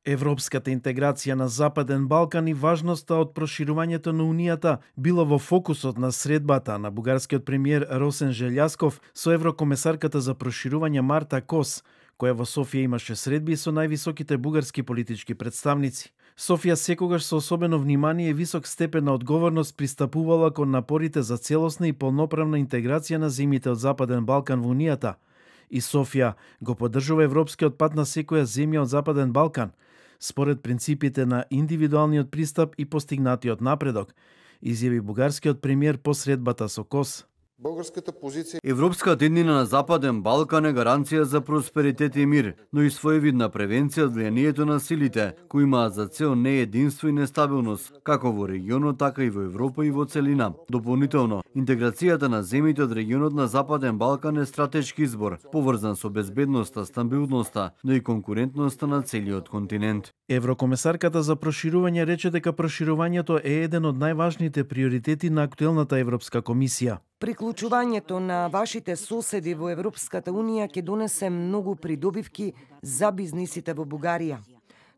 Европската интеграција на Западен Балкан и важноста од проширувањето на Унијата било во фокусот на средбата на бугарскиот премиер Росен Желјасков со еврокомесарката за проширување Марта Кос, која во Софија имаше средби со највисоките бугарски политички представници. Софија секогаш со особено внимание и висок степен на одговорност пристапувала кон напорите за целосна и полноправна интеграција на земјите од Западен Балкан во Унијата. И Софија го поддржува европскиот пат на секоја земја од Западен Балкан, според принципите на индивидуалниот пристап и постигнатиот напредок, изјави бугарскиот премиер по средбата со Кос. Европската еднина на Западен Балкан е гаранција за просперитет и мир, но и своевидна превенција од влијанието на силите, кои имаат за цел не единство и нестабилност, како во регионот, така и во Европа и во целина. Дополнително, интеграцијата на земјите од регионот на Западен Балкан е стратешки избор, поврзан со безбедноста, стабилноста, но и конкурентноста на целиот континент. Еврокомесарката за проширување рече дека проширувањето е еден од најважните приоритети на актуелната Европска комисија. Приклучувањето на вашите соседи во Европската Унија ќе донесе многу придобивки за бизнисите во Бугарија.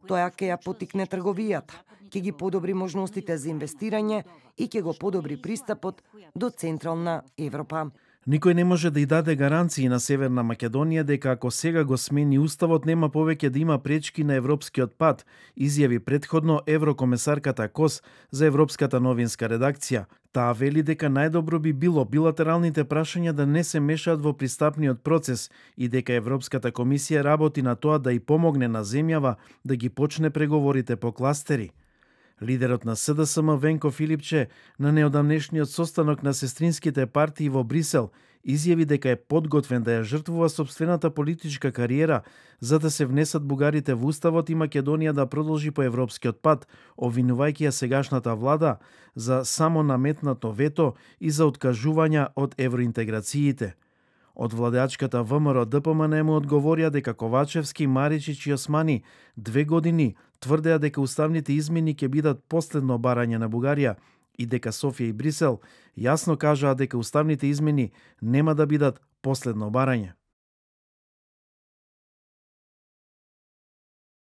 Тоа ќе ја потикне трговијата, ќе ги подобри можностите за инвестирање и ќе го подобри пристапот до Централна Европа. Никој не може да ја даде гаранции на Северна Македонија дека ако сега го смени уставот нема повеќе да има пречки на европскиот пат, изјави претходно еврокомесарката Кос за Европската новинска редакција. Таа вели дека најдобро би било билатералните прашања да не се мешаат во пристапниот процес и дека Европската комисија работи на тоа да и помогне на земјава да ги почне преговорите по кластери. Лидерот на СДСМ Венко Филипче на неодамнешниот состанок на сестринските партии во Брисел изјави дека е подготвен да ја жртвува сопствената политичка кариера за да се внесат бугарите во уставот и Македонија да продолжи по европскиот пат, обвинувајќи ја сегашната влада за само наметнато вето и за откажувања од евроинтеграциите. Од владеачката ВМРО ДПМН му одговорија дека Ковачевски, Маричич и Османи 2 години тврдеа дека уставните измени ќе бидат последно барање на Бугарија и дека Софија и Брисел јасно кажаа дека уставните измени нема да бидат последно барање.